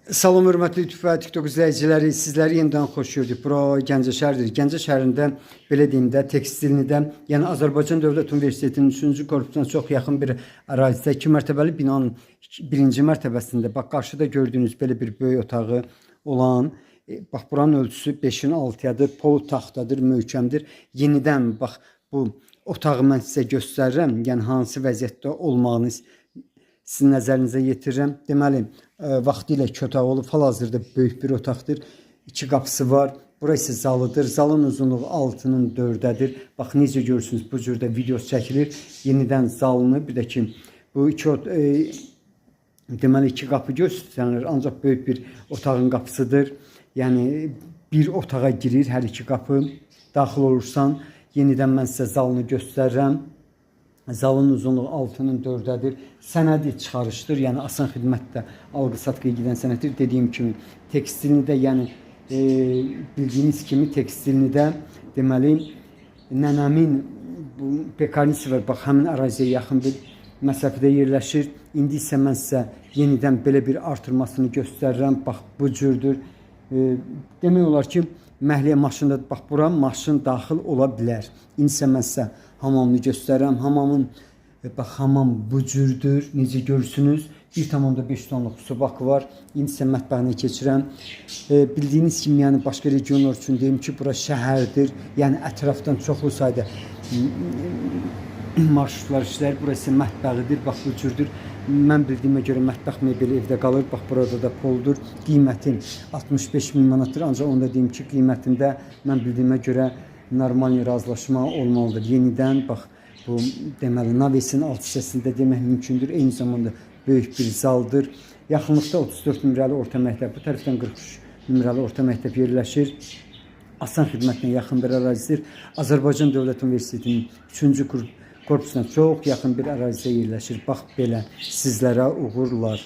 Salam hörmətli YouTube və TikTok izləyiciləri, sizləri yenidən xoş gördük. Bura Gəncə şəhəridir. Gəncə şəhərində belə deyim də tekstilində, yəni Azərbaycan Dövlət Universitetinin 3-cü korpusuna çox yaxın bir ərazidə 2 mərtəbəli binanın birinci mərtəbəsində bax qarşıda gördüyünüz belə bir böyük otağı olan bax buranın ölçüsü 5-in 6-yadır, pol taxtadır, möhkəmdir. Yenidən bax bu otağı mən sizə göstərirəm. Yəni hansı vəziyyətdə olmağını sizin nəzərinizə yetirirəm. Deməli, vaxtilə iki otaq olub, hal-hazırda böyük bir otaqdır. İki qapısı var. Bura isə zalıdır. Zalın uzunluğu 6-nın 4-ədir. Bax necə görürsünüz, bu cürdə video çəkilir. Yenidən zalını, bir də ki bu iki deməli iki qapı göstərilir, ancaq böyük bir otağın qapısıdır. Yəni bir otağa girir hər iki qapı. Daxil olursan, yenidən mən sizə zalını göstərirəm. Zalın uzunluğu 6-nın 4-ədir. Sənədi çıxarışdır. Yəni asan xidmətdə alqı-satqıya gedən sənəddir. Dediyim kimi tekstilini də, yəni bildiyiniz kimi tekstilini də deməli nənəmin bu pekarnisi var. Bax həmin əraziyə yaxın bir məsafədə yerləşir. İndi isə mən sizə yenidən belə bir artırmasını göstərirəm. Bax bu cürdür. Demək olar ki, məhəlləyə maşında bax bura maşın daxil ola bilər. İndi isə mən sizə hamamını göstərirəm. Hamamın bax hamam bu cürdür. Necə görürsünüz? 1,5 tonluq su bakı var. İndi isə mətbəxinə keçirəm. Bildiyiniz kimi, yəni başqa regionlar üçün deyim ki, bura şəhərdir. Yəni ətrafdan çoxlu sayda marşrutlar işlər. Burası mətbəxidir. Bax bu cürdür. Mən bildiyimə görə mətbəx mebeli evdə qalır. Bax burada da poldur. Qiyməti 65 min manatdır. Ancaq onu da deyim ki, qiymətində mən bildiyimə görə normal razılaşma olmalıdır. Yenidən bax bu deməli navesin alt hissəsində demək mümkündür. Eyni zamanda böyük bir zaldır. Yaxınlıqda 34 nömrəli orta məktəb, bu tərəfdən 43 nömrəli orta məktəb yerləşir. Asan xidmətinə yaxın bir ərazidir. Azərbaycan Dövlət Universitetinin 3-cü korpusuna çox yaxın bir ərazidə yerləşir. Bax belə sizlərə uğurlar.